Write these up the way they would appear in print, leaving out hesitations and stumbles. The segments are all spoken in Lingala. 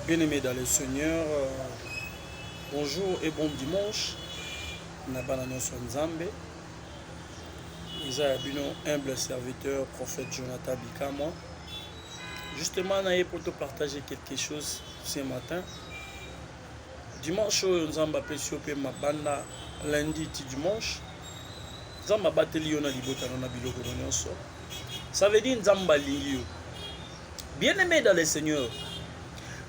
Bien-aimés dans le Seigneur, bonjour et bon dimanche na bana nyonso ya Nzambe. Eza ya bino humble serviteur prophète Jonathan Bikamwa. Justement na ye pour te partager quelque chose ce matin. Dimanche oyo Nzambe apesi yo mpe mabanda lundi ti dimanche. Nzambe abateli yo na libota na biloko na nyonso. Ça veut dire Nzambe alingi yo. Bien-aimé dans le Seigneur,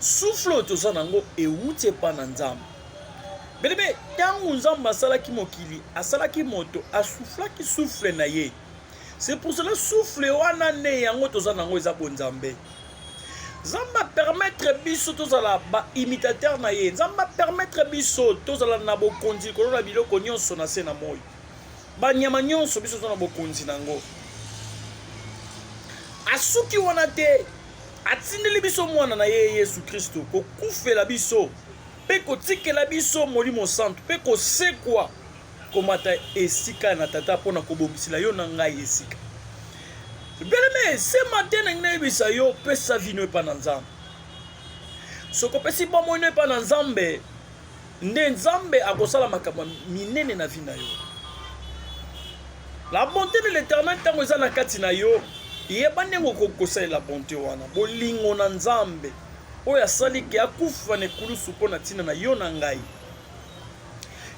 souffle oyo toza nango ewuti epa na Nzambe. Bien-aimé, ntango Nzambe asalaki mokili, asalaki moto, asoufflaki souffle na ye. C'est pour cela souffle wana nde yango toza nango eza bonzambe. Nzambe apermettre biso tozala ba imitateur na ye. Nzambe apermettre biso tozala na bokonzi likolo na biloko nyonso na se na moi. Banyama nyonso biso toza na bokonzi na yango. Asuki wana te, atindeli biso mwana na ye Yesu Kristo kokufela biso mpe kotikela biso Molimo Santu mpe kosekwa komata esika na Tata mpo na kobongisela yo na ngai esika. Bien-aimé, ce matin nangi nayebisa yo, pesa vino epa na Nzambe. Soki opesi bomoi no epa na Nzambe, nde Nzambe akosala makambo minene na vie na yo. La bonté de l'Éternel ntango eza na kati na yo, yeba ndenge okoki kosalela bonté wana, bolingo na Nzambe oyo asali ke akufa na ekulusu mpo na ntina na yo na ngai.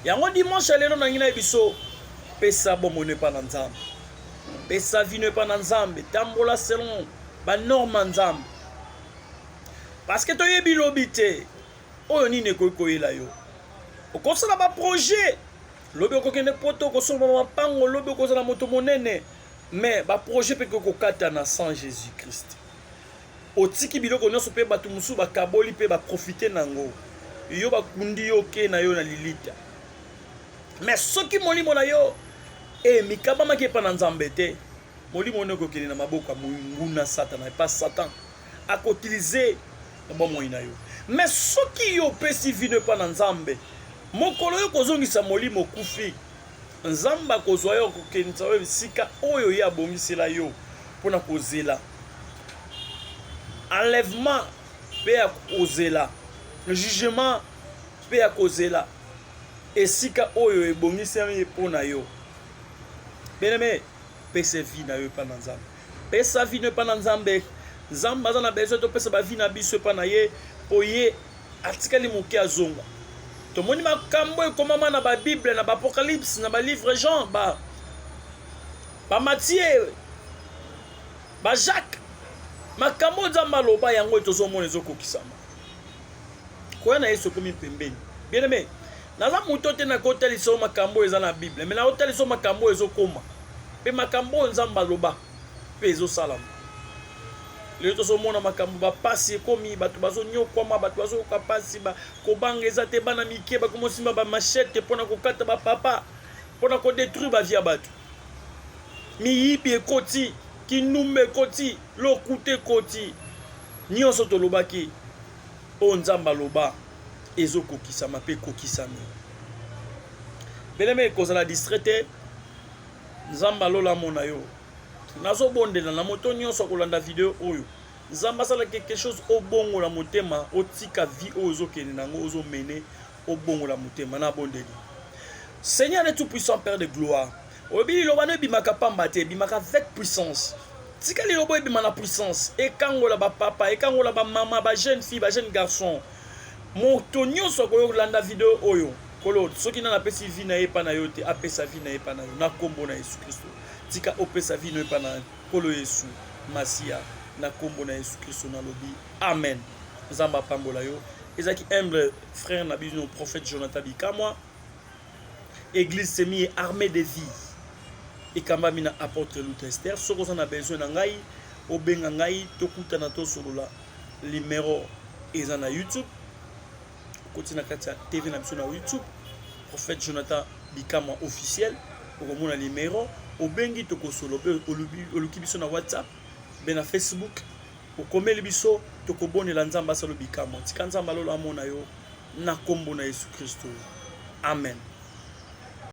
Yango dimanche ya lelo nangi na biso, pesa bomoi no epa na Nzambe, pesa vino epa na Nzambe, tambola selon ba norme ya Nzambe, parce que toyebi lobi te oyo nini ekoki koyela yo. Okosala ba projet lobi, okokende poto, okosomba mapango lobi, okozala moto monene, mais ba projet mpe ekoki kokatana sans Jésus Christ. Otiki biloko nyonso mpe bato mosusu bakaboli mpe baprofite nango, yo bakundi yo oke na yo na lilita. Mais soki molimo na yo emikabamaki epa na Nzambe te, molimo wana ekokende na maboko ya monguna Satana, epa Satan akoutilize na bomoi na yo. Mais soki yo opesi vino epa na Nzambe, mokolo yo kozongisa molimo okufi, Nzambe akozwa yo, akokendisa yo esika oyo ye abongisela yo mpo na kozela enlèvement mpe ya kozela jugement mpe ya kozela esika oyo ebongisami mpo na yo. Bien-aimé, pesa vie na yo epai na Nzambe, pesa vie na yo epai na Nzambe. Nzambe aza na besoin topesa ba vie na biso epai na ye, mpo ye atikali moke azonga. Tomoni makambo ekomama na ba Bible, na ba Apocalypse, na ba livre Jean, ba ba Matthieu, ba Jacques, makambo Nzambe aloba yango tozomona ezokokisama. Koya na Yesu ekomi pembeni. Bien aimé, naza moto te nakotalisa yo makambo oyo eza na Bible, mais nakotalisa yo makambo oyo ezokoma mpe makambo oyo Nzambe aloba mpe ezosalama. Lelo tozomona makambo bapasi ekomi, bato bazonyokwama, bato bazoyoka pasi, kobanga eza te, bana mike bakomi kosimba bamachete mpo na kokata bapapa, mpo na kodetruire bavie ya bato. Miyibi ekoti, kindumba ekoti, lokuta ekoti, nyonso tolobaki oyo Nzambe aloba ezokokisama mpe ekokisami. Beleme ekozala distrait te, Nzambe alola amona yo. Nazobondela na moto nyonso akolanda video oyo, Nzambe asala quelque chose, obongola motema, otika vie oyo ozokende nango, ozomene, obongola motema. Nabondeli Seigneur le tout puissant, Père de gloire, oyebi liloba no ebimaka pamba te, ebimaka avec puissance. Tika liloba ebima na puissance, ekangola bapapa, ekangola bamama, ba jeune fille, ba jeune garçon, moto nyonso akoki kolanda video oyo. Kolo, soki nani apesi vie na ye epa na yo te, apesa vie na ye epa na yo na nkombo na Yesu Kristo. Tika opesa vie no epa na Nkolo Yesu Masiya na nkombo na Yesu Kristo nalobi amen. Nzambe apambola yo. Ezalaki humble frère na bino prophète Jonathan Bikamwa. Église Semi et armée de vie ekambami na apôtre Lutester. Soki oza na besoin na ngai, obenga ngai, tokutana, tosolola. Numero eza na YouTube, okoti na kati ya TV na biso na YouTube, prophète Jonathan Bikamwa officiel, okomona numero, obengi tokosolo, mpe oluki biso na WhatsApp mpe na Facebook, okomeli biso, tokobondela Nzambe asala bikamwa. Tika Nzambe alola amona yo na kombo na Yesu Kristo. Amen.